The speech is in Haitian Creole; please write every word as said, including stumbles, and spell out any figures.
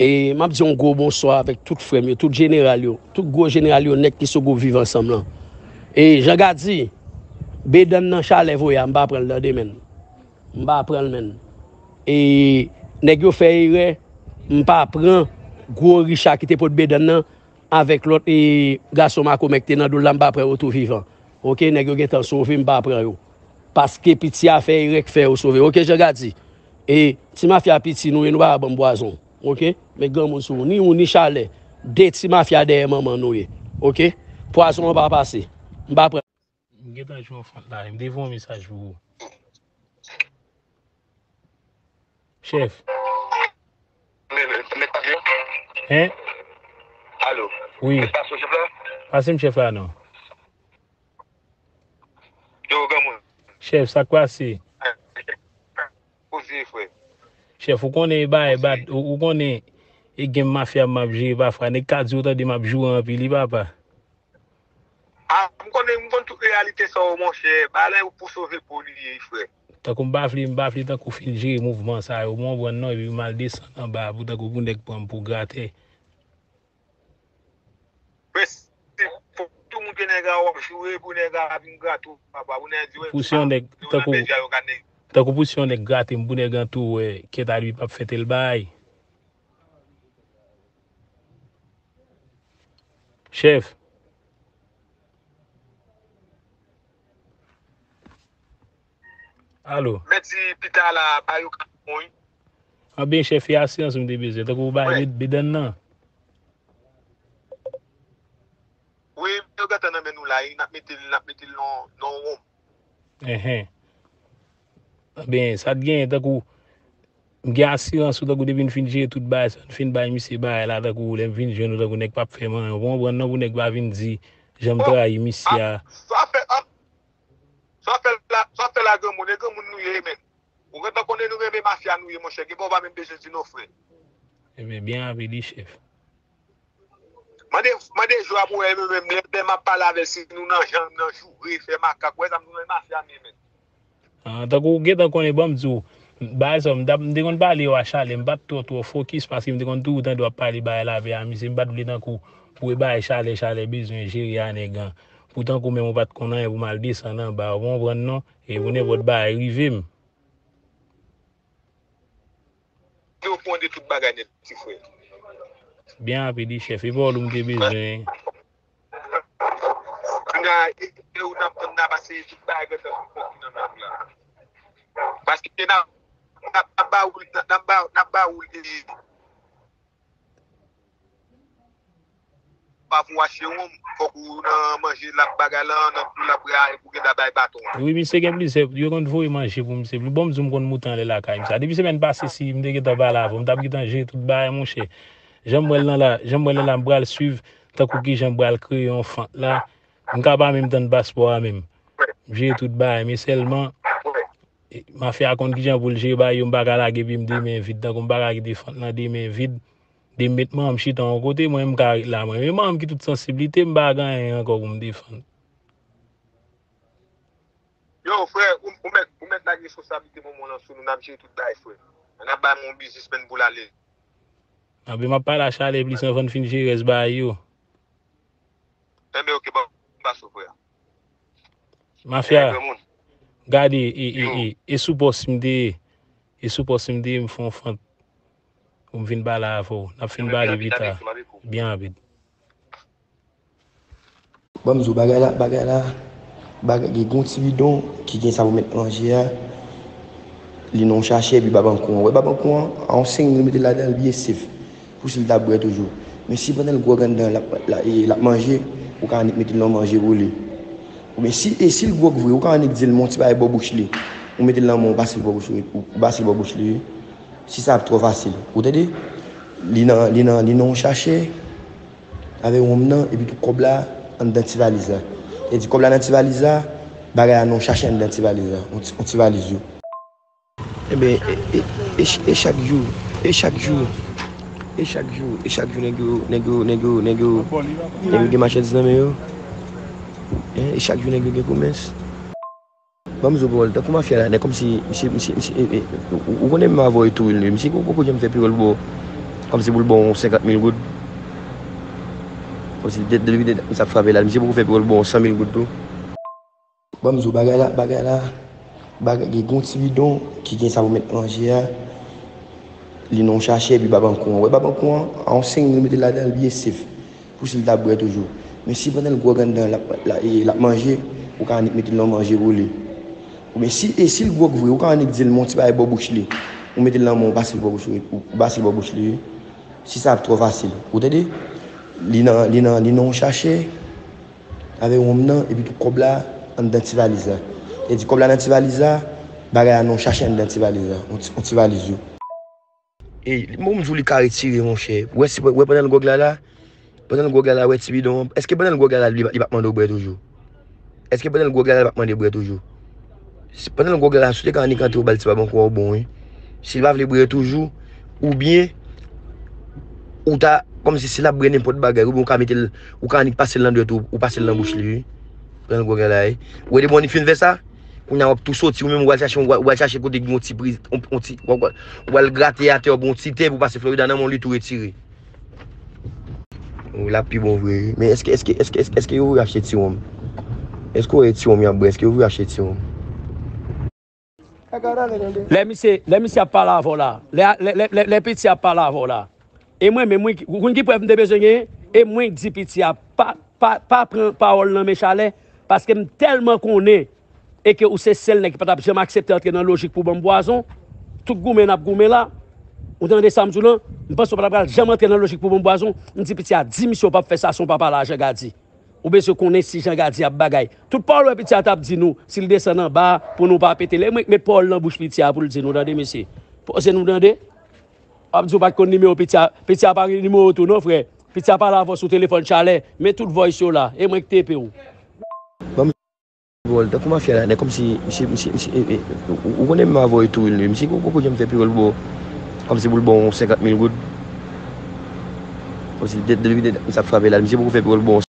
E m ap di yon gwo bonswa avèk tout frè m yo, tout jeneral yo, tout gwo jeneral yo nèt ki sou gwoup Viv Ansanm lan. E Jean Gady, bedann nan Chalè voye a, m pa pran l nan de men l. M pa pran l, menn. E nèg yo fè erè, m pa pran gwo Richa ki te pot bedann nan avèk lòt e gason makomè ki te nan do l la, m pa pran yo tou vivan. Oke, nèg yo gentan sove, m pa pran yo. Paske piti a fè erè k fè yo sove. Oke, Jean Gady. E ti mafya piti nou ye, nou pa ka ban m pwazon. Oke? Met granmoun sou ou. Ni ou, ni Chalè. De ti mafya dèyè manman nou ye. Oke? Pwazon an pa pase. M pa pran. M gentan jwe yon fant la. M te voye yon mesaj pou ou. Chèf. Men, men, men, men, men. Hen? Alo. Wi. Mèt Pasyon, chèf la? Pase m chèf la non. Yo, granmoun. Chèf, sa k pase? Poze, frè. Chèf, ou konnen e bagay bat, ou, ou konnen e gen mafya m ap jere pafwa. Nèg ka di ou tande m ap joure anpil, wi, papa. A, m konnen, m konn tout reyalite sa yo, monchè. Bagay la pou sove po li ye, frè. Tankou m pa vle, m pa vle tankou fin jere mouvman sa yo, ou konprann non, epi m al desann anba pou tankou pou nèg pran m pou gratè. Prensip, pou tout moun gen nèg a w ap joure, pou nèg a vin grate w, papa, pou nèg di, wè, pou si yon nèg, tankou, tankou pou si yon nèg grate m, pou nèg an tou wè, kèt a li p ap fè tèl bagay. Chèf. Alo. Mèt di pita la, ba yo kat pwen. Anben, chèf, e asirans ou m te bezwen. Tankou ou bay bed-, bedann nan. Wi, yo gentan nan men nou la, e n ap mete l, n ap mete l nan, nan wonm. Enhen. Anben, sa t genyen, tankou, m gen asirans ou, tankou depi n fin jere tout bagay sa, n fin bay misye bagay la, tankou lè m vin jwenn ou, tankou nèg p ap fè m anyen, ou konprann non, pou nèg pa vin di jan m trayi misye a. Sa fè, sa fè la, sa fè la granmoun, e granmoun nou ye, men. Ou gentan konnen nou renmen mafya nou ye, monchè, gen pa w pa menm bezwen di non, frè. Enben, byen anvi li, chèf. Mande, mande jou a pou wè, menm, menm, lè, lè m ap pale avè l, si nou nan janm, nan joure, fè makak, wè sa m di w, mafya m ye, men. Ah, tankou ou gentan konnen, ban m di w, bagay sa, m t ap, m te konn pale yo a Chalè, m pa t twò, twò fokis, paske m te konn toujou tande w ap pale bagay la avè a misye, m pa t vle tankou, pou e bagay Chalè, Chalè bezwen jere a nèg an. Pou tankou menm ou pa t konn anyen pou m al desann anba, ou konprann non? E pou nenpòt bagay rive m. Yo pran de tout bagay nèt, ti frè. Byen rapid, wi, chèf. E pawòl ou m te bezwen. Kounye a, e, e ou n ap tann la, paske tout bagay gentan sou kont li nan men nou la. Paske n ap, n ap, n ap ba ou, n ap ba, n ap ba ou li. Pa pou achte wonm, fòk ou nan manje l ap bagay lan, nan dlo l ap raye pou gen da bay baton an. Wi, misye gen plizyè, yo konn voye manje pou misye. Bon, m di w m konn moute anlè lakay misye. Depi semèn pase, si m te gentan pale avè w, m t ap gentan jere tout bagay, monchè. Jan m wè l lan la, jan m wè l lan la, m pral swiv tankou kijan m pral kreye yon fant la. M ka pa menm tann paspò a menm. M jere tout bagay, men sèlman, e, mafya a konn kijan pou l jere bagay yo, m pa ka lage pye m de men vid, tankou m pa ka kite fant lan de men vid, de m met manman m chita yon kote, mwen m ka ret la mwen. Men manman m ki tout sansiblite, m pa gen anyen ankò pou m defann. Yo, frè, ou, ou mèt, ou mèt lage responsablite manman w lan sou nou, n ap jere tout bagay, frè. N ap bay manman w biznismenn pou l ale. Anben, m ap pale a Chalè plis anvan n fin jere rès bagay yo. Enben, oke, bon, m pase w, frè. Mafya, gade, e, e, e, e sou pòs m te ye, e sou pòs m te ye, m fè yon fant pou m vin pale avè w. N ap fin pale pita. Byen rapid. Ban m di w bagay la, bagay la, bagay, gen yon ti bidon ki gen sa pou met manje a. Li nan yon sachè, epi babankou an. Ou wè babankou an, a yon seng li mete l ladan l byen sef. Pou si l ta bwè toujou. Men si pandan l gwòg anndan l ap, la, e, l ap manje, ou ka annik mete l nan manje pou li. Oubyen si, e si l gwòg vre, ou ka annik di l men yon ti bagay bò bouch li. Ou mete l nan men w, ou pase l bò bouch li, ou pase l bò bouch li. Si sa ap twò fasil. Ou tande? Li nan, li nan, li nan yon sachè. Avèk wonm nan, epi tou kòb la anndan ti valiz la. Sa vle di kòb la nan ti valiz la, bagay la nan yon sachè anndan ti valiz la, yon ti, yon ti valiz yo. Enben, e, e, e ch-, e chak jou, e chak jou, e chak jou, e chak jou nèg yo, nèg yo, nèg yo, nèg yo, nèg yo gen machandiz nan men yo. Hein, e chak jou nèg yo gen komès. Ban m di w pawòl, tankou mafya la, nèg kòmsi, misye, misye, misye, e, e, ou, ou konnen menm avè w e tou, misye poko janm fè pawòl bò. Kòmsi pou l ba w senkant mil goud. Kòmsi de- depi de- sa ap frape la, misye poko fè pi wè l ba w san mil goud tou. Ban m di w bagay la, bagay la, bagay, gen yon ti bidon ki gen sa pou met manje a. Li nan yon sachè, epi babankou an. Wè babankou an, a yon seng li mete ladan l byen sef. Pou si l ta bwè toujou. Men si pandan l gwòg anndan l ap, la, e, l ap manje, ou ka annik mete l nan manje pou li. Oubyen si, e si l gwòg vre, ou ka annik di l men yon ti bagay bò bouch li. Ou mete l nan men w, ou pase l bò bouch li, ou pase l bò bouch li. Si sa ap twò fasil. Ou tande? Li nan, li nan, li nan yon sachè avè wonm nan, epi tou kòb la anndan ti valiz la. E di kòb la nan ti valiz la, bagay la nan yon sachè anndan ti valiz la, yon ti, yon ti valiz yo. E, mwen m di w li ka retire, monchè. Wè si, wè pandan l gwòg la la, pandan l gwòg la la, wè ti bidon an. Èske pandan l gwòg la la, li, li p ap mande w bwè toujou? Èske pandan l gwòg la la, li p ap mande bwè toujou? Si, pandan l gwòg la la, si w te ka annik antre w ba l ti babankou a, w bon, wi. Si l pa vle bwè toujou, oubyen, ou ta, kòmsi si l ap bwè nenpòt bagay, oubyen ou ka mete l, ou ka annik pase l nan dwèt ou, ou pase l nan bouch li, wi. Pandan l gwòg la la, wi. Wè depi w annik fin fè sa, kounye a w ap tou soti, ou menm w al chache, w al, w al chache kote gen yon ti priz, yon, yon ti, w al, w al grate atè, w pran yon ti tè pou pase Florida nan men w, li tou retire. Wi, l ap pi bon vre, wi. Men èske, èske, èske, èske, èske yo vle achte ti wonm? Èske w wè ti wonm y ap bwè? Èske yo vle achte ti wonm? Lè misye, lè misye ap pale avè w la, lè, lè, lè, lè, lè piti ap pale avè w la, e mwen menm, wi, ou konn ki prèv m te bezwen genyen? E mwen k di piti a, pa, pa, pa pran pawòl nan men chalè, paske m tèlman konnen e ke ou se sèl nèg ki pa t ap janm aksepte antre nan lojik pou ban m pwazon, tout goumen n ap goumen la, ou tande sa m di w lan, m panse w pa t ap pral janm antre nan lojik pou ban m pwazon, m di piti a, di misye w p ap fè sa si w pa pale a Jean Gady. Ou bezwen konnen si Jean Gady ap bagay. Tout pawòl wè piti a t ap di nou, si l desann anba, pou nou pa pete l. E mwen k met pawòl nan bouch piti a pou l di nou, tande mesye. Poze nou tande. W ap di w pa t konn nimewo piti a, piti a pa gen nimewo tou non frè. Piti a pale avè w sou telefòn chalè, men tout voice yo la, e mwen k tepe w. Bon, tankou mafya la, nèg kòmsi, misye, misye, misye, e, e, ou, ou konnen menm avè w e tou, misye poko janm fè pi wè l ba w, kòmsi pou l ba w senkant mil goud. Kòmsi de- depi de- sa ap frape la, misye poko fè pi wè l ba w